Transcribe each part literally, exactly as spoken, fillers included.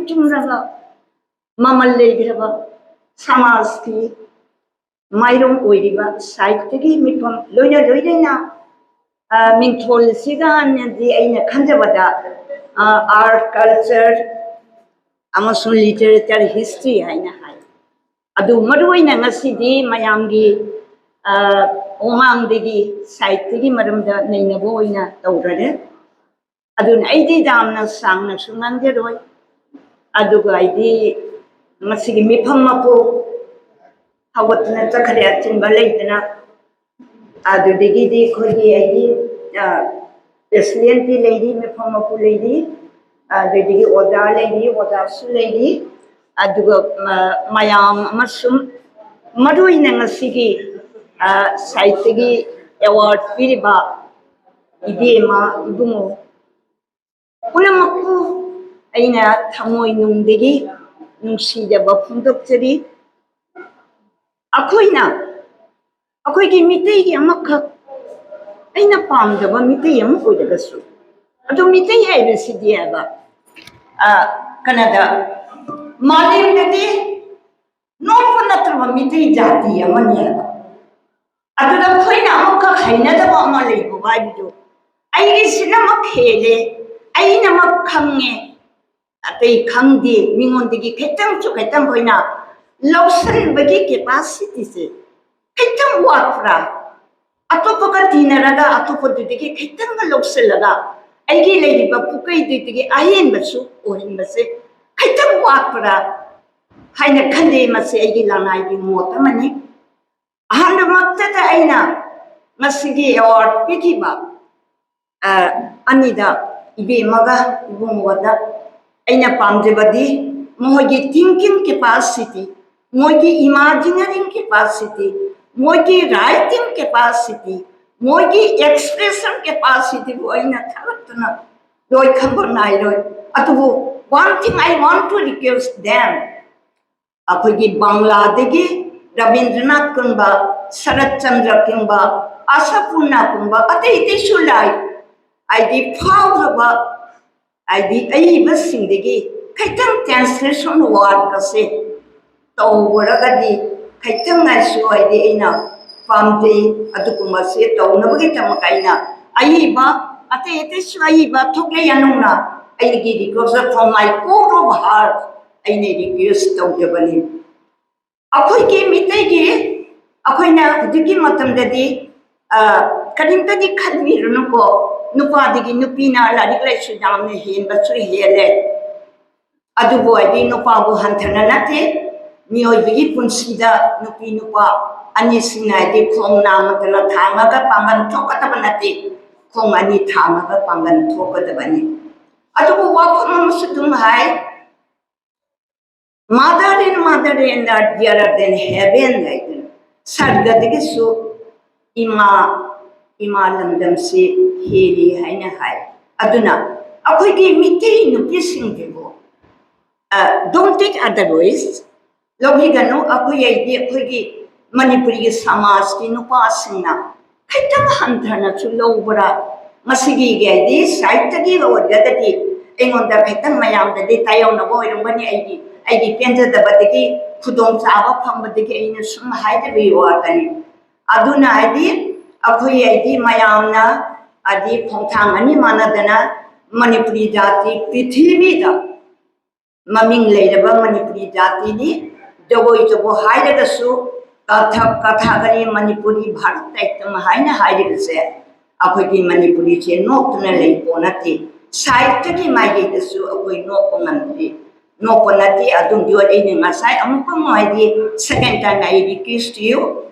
ꯆꯨꯝꯂꯕ ꯃꯃꯜ ꯂꯩꯈ꯭ꯔꯕ ꯁꯃꯥꯖꯀꯤ ꯃꯥꯏꯔꯣꯡ ꯑꯣꯏꯔꯤꯕ ꯁꯥꯍꯤꯇ꯭ꯌꯒꯤ ꯃꯤꯐꯝ ꯂꯣꯏꯅ ꯂꯣꯏꯅꯅ, ꯑ, ꯃꯤꯡꯊꯣꯜꯁꯤꯗꯅꯗꯤ ꯑꯩꯅ ꯈꯟꯖꯕꯗ, ꯑ, art, culture ꯑꯃꯁꯨꯡ literature, history ꯍꯥꯏꯅ ꯍꯥꯏ꯫ ꯑꯗꯨ ꯃꯔꯨ ꯑꯣꯏꯅ ꯉꯁꯤꯗꯤ ꯃꯌꯥꯝꯒꯤ, ꯑ, ꯃꯃꯥꯡꯗꯒꯤ ꯁꯥꯍꯤꯇ꯭ꯌꯒꯤ ꯃꯔꯝꯗ ꯅꯩꯅꯕ ꯑꯣꯏꯅ ꯇꯧꯔꯔꯦ꯫ ꯑꯗꯨꯅ ꯑꯩꯗꯤ ꯌꯥꯝꯅ ꯁꯥꯡꯅꯁꯨ ꯉꯥꯡꯖꯔꯣꯏ꯫ ꯑꯗꯨꯒ ꯑꯩꯗꯤ ꯉꯁꯤꯒꯤ ꯃꯤꯐꯝ ꯃꯄꯨ ꯍꯧꯒꯠꯇꯨꯅ ꯆꯠꯈ꯭ꯔꯦ, ꯑꯆꯤꯟꯕ ꯂꯩꯇꯅ꯫ ꯑꯗꯨꯗꯒꯤꯗꯤ ꯑꯩꯈꯣꯏꯒꯤ ꯑꯩꯒꯤ, ꯑ, president ꯇꯤ ꯂꯩꯔꯤ, ꯃꯤꯐꯝ ꯃꯄꯨ ꯂꯩꯔꯤ, ꯑꯗꯨꯗꯒꯤ ꯑꯣꯖꯥ ꯂꯩꯔꯤ, ꯑꯣꯖꯥꯁꯨ ꯂꯩꯔꯤ, ꯑꯗꯨꯒ, ꯑ, ꯃꯌꯥꯝ ꯑꯃꯁꯨꯡ ꯃꯔꯨ ꯑꯣꯏꯅ ꯉꯁꯤꯒꯤ, ꯑ, ꯁꯥꯍꯤꯇ꯭ꯌꯒꯤ award ꯄꯤꯔꯤꯕ ꯏꯕꯦꯝꯃ, ꯏꯕꯨꯡꯉꯣ ꯄꯨꯝꯅꯃꯛꯄꯨ ꯑꯩꯅ ꯊꯃꯣꯏ ꯅꯨꯡꯗꯒꯤ ꯅꯨꯡꯁꯤꯖꯕ ꯐꯣꯡꯗꯣꯛꯆꯔꯤ꯫ ꯑꯩꯈꯣꯏꯅ, ꯑꯩꯈꯣꯏꯒꯤ ꯃꯤꯇꯩꯒꯤ ꯑꯃꯈꯛ, ꯑꯩꯅ ꯄꯥꯝꯖꯕ ꯃꯤꯇꯩ ꯑꯃ ꯑꯣꯏꯔꯒꯁꯨ, ꯑꯗꯨ ꯃꯤꯇꯩ ꯍꯥꯏꯕꯁꯤꯗꯤ ꯍꯥꯏꯕ, ꯑ, ꯀꯩꯅꯣꯗ, ꯃꯥꯂꯦꯝꯗꯗꯤ ꯅꯣꯛꯄ ꯅꯠꯇ꯭ꯔꯕ ꯃꯤꯇꯩ ꯖꯥꯇꯤ ꯑꯃꯅꯤ ꯍꯥꯏꯕ꯫ ꯑꯗꯨꯗ ꯑꯩꯈꯣꯏꯅ ꯑꯃꯨꯛꯀ ꯍꯩꯅꯗꯕ ꯑꯃ ꯂꯩꯕ ꯍꯥꯏꯕꯗꯨ, "ꯑꯩꯒꯤꯁꯤꯅꯃꯛ ꯍꯦꯜꯂꯦ, ꯑꯩꯅꯃꯛ ꯈꯪꯉꯦ, ꯑꯇꯩ ꯈꯪꯗꯦ", ꯃꯤꯉꯣꯟꯗꯒꯤ ꯈꯤꯇꯪꯁꯨ ꯈꯤꯇꯪ ꯑꯩꯈꯣꯏꯅ ꯂꯧꯁꯤꯟꯕꯒꯤ capacity ꯁꯦ ꯈꯤꯇꯪ ꯋꯥꯠꯄ꯭ꯔꯥ? ꯑꯇꯣꯞꯄꯒ ꯇꯤꯟꯅꯔꯒ ꯑꯇꯣꯞꯄꯗꯨꯗꯒꯤ ꯈꯤꯇꯪꯒ ꯂꯧꯁꯤꯜꯂꯒ ꯑꯩꯒꯤ ꯂꯩꯔꯤꯕ ꯄꯨꯀꯩꯗꯨꯗꯒꯤ ꯑꯍꯦꯟꯕꯁꯨ ꯑꯣꯏꯍꯟꯕꯁꯦ ꯈꯤꯇꯪ ꯋꯥꯠꯄ꯭ꯔꯥ ꯍꯥꯏꯅ ꯈꯜꯂꯤ꯫ ꯃꯁꯤ ꯑꯩꯒꯤ ꯂꯅꯥꯏꯒꯤ ꯃꯣꯠ ꯑꯃꯅꯤ꯫ ꯑꯍꯥꯟꯕꯃꯛꯇꯗ ꯑꯩꯅ ꯉꯁꯤꯒꯤ award ꯄꯤꯈꯤꯕ, ꯑ, ꯑꯅꯤꯗ, ꯏꯕꯦꯝꯃꯒ ꯏꯕꯨꯡꯉꯣꯗ ꯑꯩꯅ ꯄꯥꯝꯖꯕꯗꯤ ꯃꯈꯣꯏꯒꯤ thinking capacity, ꯃꯣꯏꯒꯤ imagining capacity, ꯃꯣꯏꯒꯤ writing capacity, ꯃꯣꯏꯒꯤ expression capacity ꯕꯨ ꯑꯩꯅ ꯊꯥꯒꯠꯇꯅ ꯂꯣꯏ ꯈꯪꯕ ꯅꯥꯏꯔꯣꯏ꯫ ꯑꯗꯨꯕꯨ one thing I want to request them, ꯑꯩꯈꯣꯏꯒꯤ ꯕꯪꯂꯥꯗꯒꯤ ꯔꯕꯤꯟꯗ꯭ꯔꯅꯥꯊꯀꯨꯝꯕ, ꯁꯔꯠꯆꯟꯗ꯭ꯔꯒꯨꯝꯕ, ꯑꯁꯥꯄꯨꯔꯅꯥꯒꯨꯝꯕ, ꯑꯇꯩ ꯑꯇꯩꯁꯨ ꯂꯥꯏ, ꯍꯥꯏꯗꯤ ꯐꯥꯎꯈ꯭ꯔꯕ, ꯍꯥꯏꯗꯤ ꯑꯏꯕꯁꯤꯡꯗꯒꯤ ꯈꯤꯇꯪ translation work ꯑꯁꯦ ꯇꯧꯔꯒꯗꯤ ꯈꯤꯇꯪ ꯉꯥꯏꯁꯨ ꯍꯥꯏꯗꯤ ꯑꯩꯅ ꯄꯥꯝꯖꯩ꯫ ꯑꯗꯨꯒꯨꯝꯕꯁꯦ ꯇꯧꯅꯕꯒꯤꯗꯃꯛ ꯑꯩꯅ ꯑꯏꯕ, ꯑꯇꯩ ꯑꯇꯩꯁꯨ ꯑꯏꯕ ꯊꯣꯛꯂꯦ ꯌꯥꯅꯨꯡꯅ ꯑꯩꯒꯤ request from my core of heart ꯑꯩꯅ request ꯇꯧꯖꯕꯅꯤ꯫ ꯑꯩꯈꯣꯏꯒꯤ ꯃꯤꯇꯩꯒꯤ ꯑꯩꯈꯣꯏꯅ ꯍꯧꯖꯤꯛꯀꯤ ꯃꯇꯝꯗꯗꯤ ꯀꯔꯤꯝꯇꯗꯤ ꯈꯟꯕꯤꯔꯨꯅꯨꯀꯣ, ꯅꯨꯄꯥꯗꯒꯤ ꯅꯨꯄꯤꯅ ꯂꯥꯏꯔꯤꯛ ꯂꯥꯏꯁꯨ ꯌꯥꯝꯅ ꯍꯦꯟꯕꯁꯨ ꯍꯦꯜꯂꯦ꯫ ꯑꯗꯨꯕꯨ ꯍꯥꯏꯗꯤ ꯅꯨꯄꯥꯕꯨ ꯍꯟꯊꯅ ꯅꯠꯇꯦ, ꯃꯤꯑꯣꯏꯕꯒꯤ ꯄꯨꯟꯁꯤꯗ ꯅꯨꯄꯤ ꯅꯨꯄꯥ ꯑꯅꯤꯁꯤꯡꯅ ꯍꯥꯏꯗꯤ ꯈꯣꯡ ꯅꯥꯝꯃꯇꯅ ꯊꯥꯡꯉꯒ ꯄꯥꯡꯒꯜ ꯊꯣꯛꯀꯗꯕ ꯅꯠꯇꯦ, ꯈꯣꯡ ꯑꯅꯤ ꯊꯥꯡꯉꯒ ꯄꯥꯡꯒꯜ ꯊꯣꯛꯀꯗꯕꯅꯤ꯫ ꯑꯗꯨꯕꯨ ꯋꯥꯐꯝ ꯑꯃꯁꯨ ꯑꯗꯨꯝ ꯍꯥꯏ, "Mother and mother and are dearer than heaven" ꯍꯥꯏꯗꯅ, ꯁꯔꯒꯗꯒꯤꯁꯨ ꯏꯃꯥ, ꯏꯃꯥ ꯂꯝꯗꯝꯁꯤ ꯍꯦꯜꯂꯤ ꯍꯥꯏꯅ ꯍꯥꯏ꯫ ꯑꯗꯨꯅ ꯑꯩꯈꯣꯏꯒꯤ ꯃꯤꯇꯩ ꯅꯨꯄꯤꯁꯤꯡꯁꯤꯕꯨ ꯗꯣꯟ ꯇꯦꯛ ꯑꯗꯔꯋꯥꯏꯁ ꯂꯧꯕꯤꯒꯅꯨ꯫ ꯑꯩꯈꯣꯏ ꯍꯥꯏꯗꯤ ꯑꯩꯈꯣꯏꯒꯤ ꯃꯅꯤꯄꯨꯔꯤꯒꯤ ꯁꯃꯥꯖꯀꯤ ꯅꯨꯄꯥꯁꯤꯡꯅ ꯈꯤꯇꯪ ꯍꯟꯊꯅꯁꯨ ꯂꯧꯕ꯭ꯔꯥ? ꯃꯁꯤꯒꯤ ꯍꯥꯏꯗꯤ ꯁꯥꯏꯠꯇꯒꯤ ꯑꯣꯏꯔꯒꯗꯤ ꯑꯩꯉꯣꯟꯗ ꯈꯤꯇꯪ ꯃꯌꯥꯝꯗꯗꯤ ꯇꯥꯏꯌꯣꯟꯅꯕ ꯑꯣꯏꯔꯝꯒꯅꯤ꯫ ꯑꯩꯒꯤ ꯑꯩꯒꯤ ꯄꯦꯟꯖꯗꯕꯗꯒꯤ, ꯈꯨꯗꯣꯡꯆꯥꯕ ꯐꯪꯕꯗꯒꯤ ꯑꯩꯅ ꯁꯨꯝ ꯍꯥꯏꯖꯕꯒꯤ ꯋꯥꯇꯅꯤ꯫ ꯑꯗꯨꯅ ꯍꯥꯏꯗꯤ ꯑꯩꯈꯣꯏ ꯍꯥꯏꯗꯤ ꯃꯌꯥꯝꯅ ꯍꯥꯏꯗꯤ ꯈꯣꯡꯊꯥꯡ ꯑꯅꯤ ꯃꯥꯟꯅꯗꯅ ꯃꯅꯤꯄꯨꯔꯤ ꯖꯥꯇꯤ ꯄ꯭ꯔꯤꯊꯤꯕꯤꯗ ꯃꯃꯤꯡ ꯂꯩꯔꯕ ꯃꯅꯤꯄꯨꯔꯤ ꯖꯥꯇꯤꯅꯤ꯫ ꯖꯒꯣꯏ ꯖꯒꯣꯏ ꯍꯥꯏꯔꯒꯁꯨ ꯀꯊꯛ, ꯀꯊꯥꯒꯔꯤ, ꯃꯅꯤꯄꯨꯔꯤ, ꯚꯥꯔꯠ ꯅꯥꯇ꯭ꯌꯝ ꯍꯥꯏꯅ ꯍꯥꯏꯔꯤꯕꯁꯦ ꯑꯩꯈꯣꯏꯒꯤ ꯃꯅꯤꯄꯨꯔꯤꯁꯦ ꯅꯣꯛꯇꯨꯅ ꯂꯩꯕ ꯅꯠꯇꯦ꯫ ꯁꯥꯍꯤꯇ꯭ꯌꯒꯤ ꯃꯥꯏꯀꯩꯗꯁꯨ ꯑꯩꯈꯣꯏ ꯅꯣꯛꯄ ꯉꯝꯗ꯭ꯔꯤ, ꯅꯣꯛꯄ ꯅꯠꯇꯦ꯫ ꯑꯗꯨꯝꯗꯤ ꯑꯩꯅ ꯉꯁꯥꯏ ꯑꯃꯨꯛꯀ ꯑꯃꯨꯛ ꯍꯥꯏꯗꯤ second time ꯑꯩ request to you,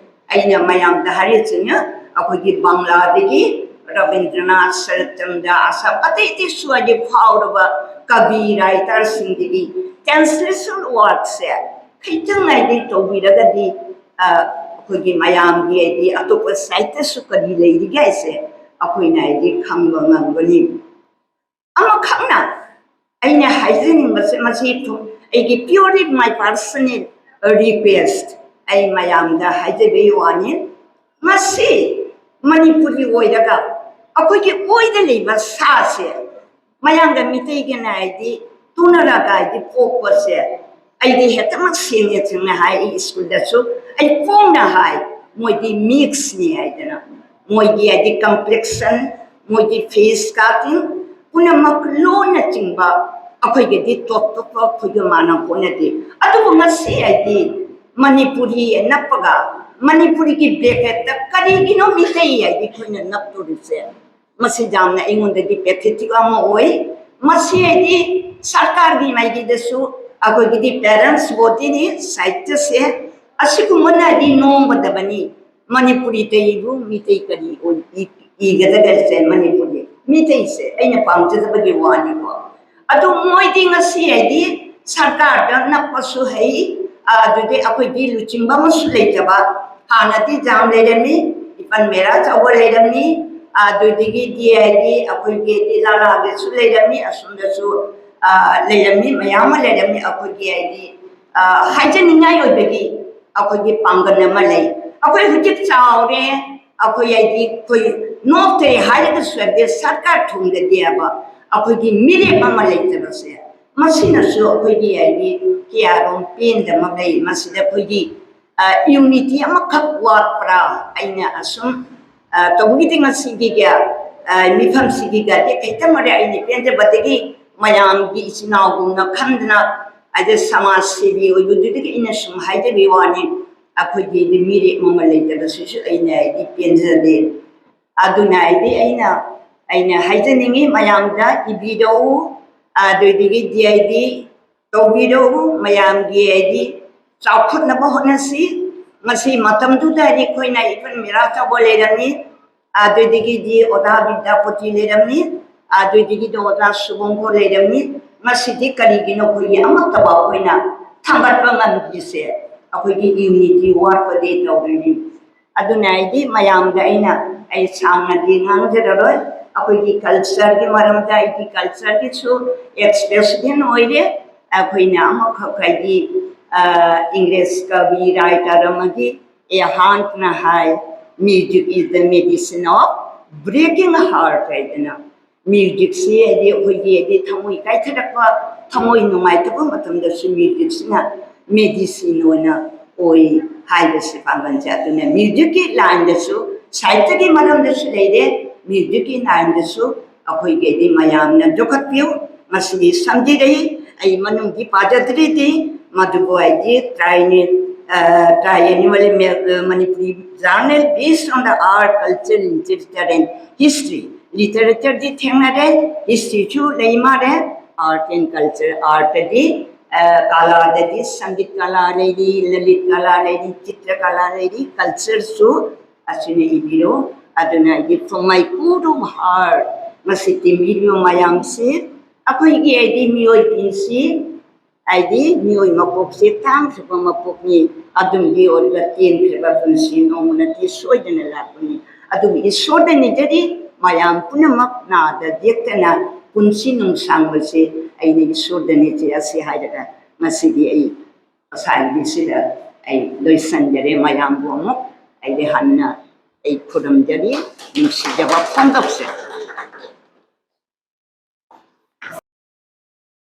ꯑꯩꯅ ꯃꯌꯥꯝꯗ ꯍꯥꯏꯔꯤꯁꯤꯅ ꯑꯩꯈꯣꯏꯒꯤ ꯕꯪꯂꯥꯗꯒꯤ ꯔꯕꯤꯟꯗ꯭ꯔꯅꯥꯊ, ꯁꯔꯠꯆꯟꯗ꯭ꯔ, ꯑꯁꯥꯝ ꯑꯇꯩ ꯑꯇꯩꯁꯨ ꯍꯥꯏꯗꯤ ꯐꯥꯎꯔꯕ ꯀꯕꯤ ꯔꯥꯏꯇꯔꯁꯤꯡꯗꯒꯤ translation workꯁꯦ ꯈꯤꯇꯪ ꯍꯥꯏꯗꯤ ꯇꯧꯕꯤꯔꯒꯗꯤ ꯑꯩꯈꯣꯏꯒꯤ ꯃꯌꯥꯝꯒꯤ ꯍꯥꯏꯗꯤ ꯑꯇꯣꯞꯄ ꯁꯥꯏꯠꯇꯁꯨ ꯀꯔꯤ ꯂꯩꯔꯤꯒꯦ ꯍꯥꯏꯁꯦ ꯑꯩꯈꯣꯏꯅ ꯍꯥꯏꯗꯤ ꯈꯪꯕ ꯉꯝꯒꯅꯤ꯫ ꯑꯃꯈꯛꯅ ꯑꯩꯅ ꯍꯥꯏꯖꯅꯤꯡꯕꯁꯦ ꯃꯁꯤ ꯑꯩꯒꯤ purely my personal request ꯑꯩ ꯃꯌꯥꯝꯗ ꯍꯥꯏꯖꯕꯒꯤ ꯋꯥꯅꯤ꯫ ꯃꯁꯤ ꯃꯅꯤꯄꯨꯔꯤ ꯑꯣꯏꯔꯒ ꯑꯩꯈꯣꯏꯒꯤ ꯑꯣꯏꯗ ꯂꯩꯕ ꯁꯥꯁꯦ ꯃꯌꯥꯝꯗ ꯃꯤꯇꯩꯒꯤꯅ ꯍꯥꯏꯗꯤ ꯇꯨꯅꯔꯒ ꯍꯥꯏꯗꯤ ꯄꯣꯛꯄꯁꯦ ꯑꯩꯗꯤ ꯍꯦꯛꯇꯃꯛ ꯁꯦꯡꯅ ꯁꯦꯡꯅ ꯍꯥꯏ, ꯑꯩ ꯁ꯭ꯀꯨꯜꯗꯁꯨ ꯑꯩ ꯐꯣꯡꯅ ꯍꯥꯏ, ꯃꯣꯏꯗꯤ ꯃꯤꯛꯁꯅꯤ ꯍꯥꯏꯗꯅ, ꯃꯣꯏꯒꯤ ꯍꯥꯏꯗꯤ ꯀꯝꯄ꯭ꯂꯦꯛꯁꯟ, ꯃꯣꯏꯒꯤ ꯐꯦꯁ ꯀꯥꯇꯤꯡ ꯄꯨꯝꯅꯃꯛ ꯂꯣꯟꯅ ꯆꯤꯡꯕ ꯑꯩꯈꯣꯏꯒꯗꯤ ꯇꯣꯞ ꯇꯣꯞꯄ ꯑꯩꯈꯣꯏꯒ ꯃꯥꯟꯅ ꯄꯣꯠꯅꯗꯦ꯫ ꯑꯗꯨꯕꯨ ꯉꯁꯤ ꯍꯥꯏꯗꯤ ꯃꯅꯤꯄꯨꯔꯤ ꯅꯞꯄꯒ ꯃꯅꯤꯄꯨꯔꯤꯒꯤ ꯕ꯭ꯔꯦꯀꯦꯠꯇ ꯀꯔꯤꯒꯤꯅꯣ ꯃꯤꯇꯩ ꯍꯥꯏꯗꯤ ꯑꯩꯈꯣꯏꯅ ꯅꯞꯇꯣꯔꯤꯁꯦ? ꯃꯁꯤ ꯌꯥꯝꯅ ꯑꯩꯉꯣꯟꯗꯗꯤ ꯄꯦꯊꯦꯇꯤꯛ ꯑꯃ ꯑꯣꯏ꯫ ꯃꯁꯤ ꯍꯥꯏꯗꯤ ꯁꯔꯀꯥꯔꯒꯤ ꯃꯥꯏꯀꯩꯗꯁꯨ ꯑꯩꯈꯣꯏꯒꯤꯗꯤ ꯄꯦꯔꯦꯟꯁ ꯕꯣꯗꯤꯅꯤ, ꯁꯥꯍꯤꯇ꯭ꯌꯁꯦ ꯑꯁꯤꯒꯨꯝꯕꯅꯗꯤ ꯅꯣꯡꯒꯗꯕꯅꯤ꯫ ꯃꯅꯤꯄꯨꯔꯤ ꯇꯩꯕꯨ ꯃꯤꯇꯩ ꯀꯔꯤ ꯑꯣꯏ-, ꯏ-, ꯏꯒꯗꯒꯁꯦ ꯃꯅꯤꯄꯨꯔꯤ ꯃꯤꯇꯩꯁꯦ ꯑꯩꯅ ꯄꯥꯝꯖꯗꯕꯒꯤ ꯋꯥꯅꯤꯀꯣ꯫ ꯑꯗꯨ ꯃꯣꯏꯗꯤ ꯉꯁꯤ ꯍꯥꯏꯗꯤ ꯁꯔꯀꯥꯔꯗ ꯅꯞꯄꯁꯨ ꯍꯩ, ꯑꯗꯨꯗꯤ ꯑꯩꯈꯣꯏꯗꯤ ꯂꯨꯆꯤꯡꯕ ꯑꯃꯁꯨ ꯂꯩꯇꯕ꯫ ꯍꯥꯟꯅꯗꯤ ꯖꯥꯝ ꯂꯩꯔꯝꯃꯤ, ꯏꯄꯟ ꯃꯦꯔꯥ ꯆꯧꯕ ꯂꯩꯔꯝꯃꯤ, ꯑꯗꯨꯗꯒꯤꯗꯤ ꯍꯥꯏꯗꯤ ꯑꯩꯈꯣꯏꯒꯤ ꯂꯤꯂꯥꯒꯤꯁꯨ ꯂꯩꯔꯝꯃꯤ, ꯑꯁꯣꯝꯗꯁꯨ, ꯑ, ꯂꯩꯔꯝꯃꯤ, ꯃꯌꯥꯝ ꯑꯃ ꯂꯩꯔꯝꯃꯤ꯫ ꯑꯩꯈꯣꯏꯒꯤ ꯍꯥꯏꯗꯤ, ꯑ, ꯍꯥꯏꯖꯅꯤꯡꯉꯥꯏ ꯑꯣꯏꯕꯒꯤ ꯑꯩꯈꯣꯏꯒꯤ ꯄꯥꯡꯒꯜ ꯑꯃ ꯂꯩ꯫ ꯑꯩꯈꯣꯏ ꯍꯧꯖꯤꯛ ꯆꯥꯎꯔꯦ, ꯑꯩꯈꯣꯏ ꯍꯥꯏꯗꯤ ꯑꯩꯈꯣꯏ ꯅꯣꯞꯇꯦ ꯍꯥꯏꯔꯒꯁꯨ ꯍꯥꯏꯗꯤ ꯁꯔꯀꯥꯔ ꯊꯣꯡꯗꯗꯤ ꯍꯥꯏꯕ ꯑꯩꯈꯣꯏꯒꯤ ꯃꯤꯔꯦꯞ ꯑꯃ ꯂꯩꯇꯕꯁꯦ, ꯃꯁꯤꯅꯁꯨ ꯑꯩꯈꯣꯏꯒꯤ ꯍꯥꯏꯗꯤ ꯀꯌꯥꯔꯣꯝ ꯄꯦꯟꯗꯕ ꯂꯩ꯫ ꯃꯁꯤꯗ ꯑꯩꯈꯣꯏꯒꯤ, ꯑ, ꯌꯨꯅꯤꯇꯤ ꯑꯃꯈꯛ ꯋꯥꯠꯄ꯭ꯔꯥ? ꯑꯩꯅ ꯑꯁꯨꯝ, ꯑ, ꯇꯧꯕꯒꯤꯗꯤ ꯉꯁꯤꯒꯤ, ꯑ, ꯃꯤꯐꯝꯁꯤꯒꯤ ꯒꯥꯔꯤ ꯈꯤꯇꯪ ꯑꯣꯏꯔꯦ ꯑꯩꯅ ꯄꯦꯟꯖꯕꯗꯒꯤ ꯃꯌꯥꯝꯒꯤ ꯏꯆꯤꯟ ꯏꯅꯥꯎꯒꯨꯝꯅ ꯈꯟꯗꯅ, ꯑꯗ ꯁꯃꯥꯖ ꯁꯦꯕꯤ ꯑꯣꯏꯕꯗꯨꯗꯒꯤ ꯑꯩꯅ ꯁꯨꯝ ꯍꯥꯏꯖꯕꯒꯤ ꯋꯥꯅꯤ꯫ ꯑꯩꯈꯣꯏꯒꯤ ꯃꯤꯔꯦꯞ ꯑꯃ ꯂꯩꯇꯕꯁꯤꯁꯨ ꯑꯩꯅ ꯍꯥꯏꯗꯤ ꯄꯦꯟꯖꯗꯦ꯫ ꯑꯗꯨꯅ ꯍꯥꯏꯗꯤ ꯑꯩꯅ, ꯑꯩꯅ ꯍꯥꯏꯖꯅꯤꯡꯉꯤ ꯃꯌꯥꯝꯗ ꯏꯕꯤꯔꯛꯎ, ꯑꯗꯨꯗꯒꯤꯗꯤ ꯍꯥꯏꯗꯤ ꯇꯧꯕꯤꯔꯛꯎ, ꯃꯌꯥꯝꯒꯤ ꯍꯥꯏꯗꯤ ꯆꯥꯎꯈꯠꯅꯕ ꯍꯣꯠꯅꯁꯤ꯫ ꯉꯁꯤ ꯃꯇꯝꯗꯨꯗ ꯍꯥꯏꯗꯤ ꯑꯩꯈꯣꯏꯅ ꯏꯄꯟ ꯃꯦꯔꯥ ꯆꯧꯕ ꯂꯩꯔꯝꯃꯤ, ꯑꯗꯨꯗꯒꯤꯗꯤ ꯑꯣꯖꯥ ꯕꯤꯗ꯭ꯌꯥꯄꯇꯤ ꯂꯩꯔꯝꯃꯤ, ꯑꯗꯨꯗꯒꯤꯗꯤ ꯑꯣꯖꯥ ꯁꯨꯕꯪꯀꯣ ꯂꯩꯔꯝꯃꯤ꯫ ꯉꯁꯤꯗꯤ ꯀꯔꯤꯒꯤꯅꯣ ꯑꯩꯈꯣꯏꯒꯤ ꯑꯃꯠꯇꯕ ꯑꯩꯈꯣꯏꯅ ꯊꯥꯡꯒꯠꯄ ꯉꯝꯗ꯭ꯔꯤꯁꯦ? ꯑꯩꯈꯣꯏꯒꯤ ꯌꯨꯅꯤꯇꯤ ꯋꯥꯠꯄꯗꯤ ꯇꯧꯔꯤꯅꯤ꯫ ꯑꯗꯨꯅ ꯑꯩꯗꯤ ꯃꯌꯥꯝꯗ ꯑꯩꯅ, ꯑꯩ ꯁꯥꯡꯅꯗꯤ ꯉꯥꯡꯖꯔꯔꯣꯏ꯫ ꯑꯩꯈꯣꯏꯒꯤ ꯀꯜꯆꯔꯒꯤ ꯃꯔꯝꯗ, ꯑꯩꯒꯤ ꯀꯜꯆꯔꯒꯤꯁꯨ ꯑꯦꯛꯁꯄ꯭ꯔꯦꯁꯟ ꯑꯣꯏꯔꯦ꯫ ꯑꯩꯈꯣꯏꯅ ꯑꯃꯈꯛ ꯍꯥꯏꯗꯤ, ꯑ, ꯏꯪꯂꯤꯁ ꯀꯕꯤ ꯔꯥꯏꯇꯔ ꯑꯃꯒꯤ ꯑꯦ ꯍꯥꯟꯠꯅ ꯍꯥꯏ, "Music is the medicine of breaking heart" ꯍꯥꯏꯗꯅ꯫ ꯃ꯭ꯌꯨꯖꯤꯛꯁꯤ ꯍꯥꯏꯗꯤ ꯑꯩꯈꯣꯏꯒꯤ ꯍꯥꯏꯗꯤ ꯊꯃꯣꯏ ꯀꯥꯏꯊꯔꯛꯄ, ꯊꯃꯣꯏ ꯅꯨꯡꯉꯥꯏꯇꯕ ꯃꯇꯝꯗꯁꯨ ꯃ꯭ꯌꯨꯖꯤꯛꯁꯤꯅ ꯃꯦꯗꯤꯁꯤꯟ ꯑꯣꯏꯅ ꯑꯣꯏ ꯍꯥꯏꯕꯁꯤ ꯄꯥꯡꯒꯜꯁꯦ꯫ ꯑꯗꯨꯅ ꯃ꯭ꯌꯨꯖꯤꯛꯀꯤ ꯂꯥꯏꯟꯗꯁꯨ, ꯁꯥꯍꯤꯇ꯭ꯌꯒꯤ ꯃꯔꯝꯗꯁꯨ ꯂꯩꯔꯦ, ꯃ꯭ꯌꯨꯖꯤꯛꯀꯤ ꯂꯥꯏꯟꯗꯁꯨ ꯑꯩꯈꯣꯏꯒꯤꯗꯤ ꯃꯌꯥꯝꯅ ꯌꯣꯛꯈꯠꯄꯤꯌꯨ꯫ ꯃꯁꯤꯗꯤ ꯁꯝꯖꯤꯔꯩ, ꯑꯩ ꯃꯅꯨꯡꯗꯤ ꯄꯥꯖꯗ꯭ꯔꯤꯗꯤ, ꯃꯗꯨꯕꯨ ꯑꯩꯗꯤ ꯇ꯭ꯔꯥꯏꯅꯤ triannual Manipuri journal based on the art, culture, literature and history. ꯂꯤꯇꯔꯦꯆꯔꯗꯤ ꯊꯦꯡꯅꯔꯦ, ꯍꯤꯁꯇ꯭ꯔꯤꯁꯨ ꯂꯩ ꯃꯥꯜꯂꯦ, ꯑꯥꯔꯠ ꯑꯦꯟ ꯀꯜꯆꯔ꯫ ꯑꯥꯔꯠꯇꯗꯤ ꯀꯂꯥꯗꯗꯤ ꯁꯪꯒꯤꯠ ꯀꯂꯥ ꯂꯩꯔꯤ, ꯂꯂꯤꯠ ꯀꯂꯥ ꯂꯩꯔꯤ, ꯆꯤꯇ꯭ꯔ ꯀꯂꯥ ꯂꯩꯔꯤ, ꯀꯜꯆꯔꯁꯨ ꯑꯁꯤꯅ ꯏꯕꯤꯔꯣ꯫ ꯑꯗꯨꯅ ꯑꯩꯗꯤ from my core of heart ꯃꯁꯤ ꯇꯤꯝꯕꯤꯔꯤꯕ ꯃꯌꯥꯝꯁꯤ, ꯑꯩꯈꯣꯏꯒꯤ ꯍꯥꯏꯗꯤ ꯃꯤꯑꯣꯏꯕꯤꯁꯤ ꯍꯥꯏꯗꯤ ꯃꯤꯑꯣꯏ ꯃꯄꯣꯛꯁꯦ ꯇꯥꯡꯈ꯭ꯔꯕ ꯃꯄꯣꯛꯅꯤ꯫ ꯑꯗꯨꯝꯒꯤ ꯑꯣꯏꯕ ꯇꯦꯟꯈ꯭ꯔꯕ ꯄꯨꯟꯁꯤ ꯅꯣꯡꯃꯅꯗꯤ ꯁꯣꯏꯗꯅ ꯂꯥꯛꯄꯅꯤ꯫ ꯑꯗꯨꯕꯨ ꯏꯁꯣꯔꯗ ꯅꯤꯖꯔꯤ, ꯃꯌꯥꯝ ꯄꯨꯝꯅꯃꯛ ꯅꯥꯗ ꯌꯦꯛꯇꯅ ꯄꯨꯟꯁꯤ ꯅꯨꯡꯁꯥꯡꯕꯁꯦ ꯑꯩꯅ ꯏꯁꯣꯔꯗ ꯅꯤꯖꯩ꯫ ꯑꯁꯤ ꯍꯥꯏꯔꯒ ꯉꯁꯤꯗꯤ ꯑꯩ ꯉꯁꯥꯏꯒꯤꯁꯤꯗ ꯑꯩ ꯂꯣꯏꯁꯤꯟꯖꯔꯦ꯫ ꯃꯌꯥꯝꯕꯨ ꯑꯃꯨꯛ ꯑꯩꯗꯤ ꯍꯟꯅ ꯑꯩ ꯈꯨꯔꯨꯝꯖꯔꯤ, ꯅꯨꯡꯁꯤꯖꯕ ꯐꯣꯡꯗꯣꯛꯆꯔꯤ꯫